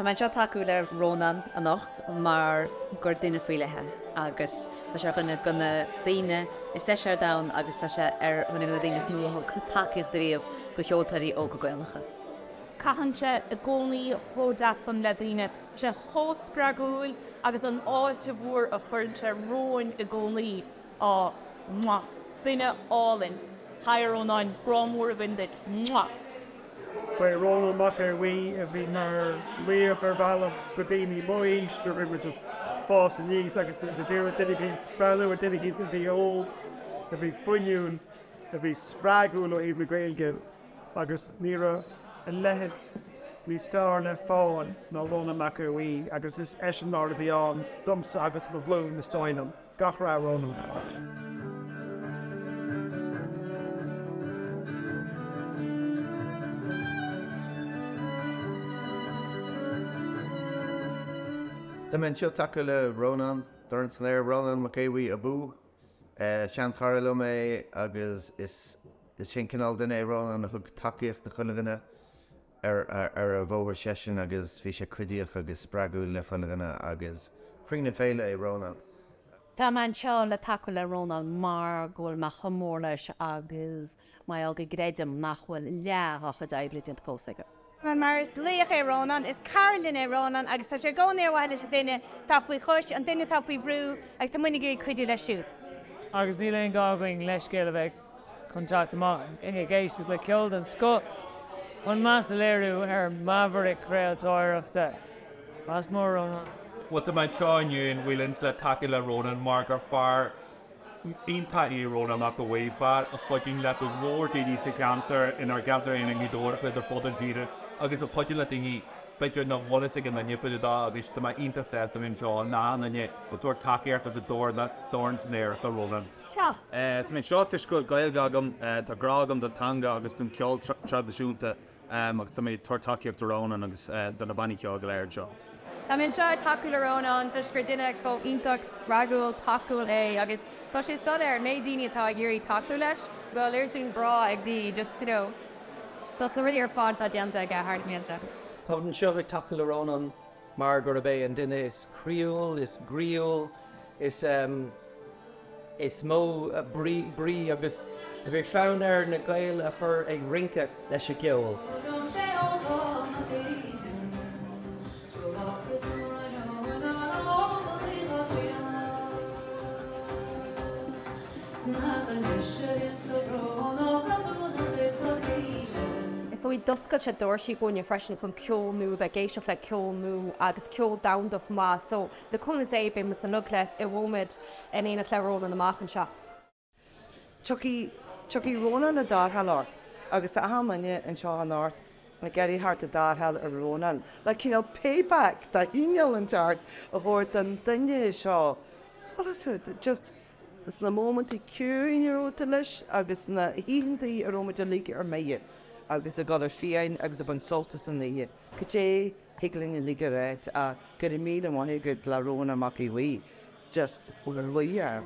Tá mé anseo ag tacú le Rónán anocht mar gur duine faoi leith é agus tá sé ar dhuine de na daoine is deise ar domhan agus tá sé ar dhuine de na daoine is mó a thug tacaíocht ariamh do cheoltóirí óga Gaelacha. Caitheann sé i gcónaí chomh deas san le daoine, tá sé chomh spreagúil agus an fháilte mhór a chuireann sé romhainn i gcónaí. Á, mwah! Duine álainn. Haigh a Rónáin, grá mór againn duit. Mwah! Ba é Rónán Mac Aodha Bhuí a bhí mar laoch ar bhealach do daoine mo aois nuair a bhí muid ag fás aníos agus bhí muid ag iarraidh duine eicínt, breathnú ar duine eicínt a bhí óg, a bhí fuinniúil, a bhí spreagúil ó thaobh na Gaeilge agus ní raibh a leithéid níos fearr le fáil ná Rónán Mac Aodha Bhuí agus is eiseamláir a bhí ann domsa agus mo ghlúin is dóigh liom. Gach rath ar Rónán. Tá mé anseo ag tacú le Rónán, Dorn san Aer, Rónán Mac Aodha Bhuí abú. Seanchara liom é agus is é an cineál duine é Rónán a thug tacaíocht do chuile dhuine ar a bhóthar seisean agus bhí sé cuidíoch agus spreagúil le chuile dhuine agus croí na féile é Rónán. Tá mé anseo le tacú le Rónán mar go bhfuil mé chomh mór leis agus mar gheall go gcreidim nach bhfuil leath dá chuid oibre déanta fós aige. Mar is laoch é Rónán, is cara linn é Rónán agus tá sé i gcónaí ar mhaithe leis an duine atá faoi chois, an duine atá faoi bhrú agus tá muidne ag iarraidh cuidiú leis siúd. Agus níl aon ghá againn leithscéal a bheith chun teacht amach ag éisteacht le ceol den scoth chun meas a léiriú ar maverick craoltóireachta. Meas mór, Rónán. Bhuel, tá mé anseo inniu in Whelan's le tacú le Rónán mar gur fear iontach é Rónán Mac Aodha Bhuí, fear a chuidíonn le go leor daoine sa cheantar, inár gceantar féin i nGaoth Dobhair agus ar fud an tíre agus a chuidíonn le daoine b'fhéidir nach bhfuil fhios ag aon duine faoi dó agus tá mé iontach sásta a bheith anseo in achan duine ag tabhairt tacaíocht agus dorn san aer do Rónán. Ciao. Tá mé anseo toisc go bhfuil Gaeilge agam, tá grá agam don teanga agus don cheol traidisiúnta agus tá mé ag tabhairt tacaíocht do Rónán agus do na bannaí ceoil go léir anseo. Tá mé anseo ag tacú le Rónán toisc gur duine chomh iontach spreagúil, tacúil é agus tá sé soiléir an méid daoine atá ag iarraidh tacú leis, go bhfuil oiread sin grá ag daoine just you know dos na rudaí ar fad atá déanta aige thar na blianta. Táim anseo ag tacú le Rónán mar gurb é an duine is croíúil, is groíúil, is is mó brí agus a bhí fonn air na Gaeil a chur ag rince leis an gceol. Is dóigh d'oscail sé doirsí dhúinne freisin chun ceol nua, a bheith ag éisteacht le ceol nua agus ceol domhanda chomh maith so le cúnamh Dé beidh muid uilig le i bhfómad in éineacht le Rónán amach anseo. Tiocfaidh, tiocfaidh Rónán ag tarrtháil ort agus tá achan duine anseo anocht ag iarraidh theacht ag tarrtháil ar Rónán le cineál payback de chineál inteacht a thabhairt don duine seo. Bhfuil fhios agat, just sna móimintí ciúin a raibh tú leis agus sna hoícheantaí a raibh muid uilig ar mire agus ag dul ar fiáin agus ag baint sult as an oíche. Cad é thig linn uilig a ráit ach go raibh míle maith agat le Rónán Mac Aodha Bhuí. Just luí air.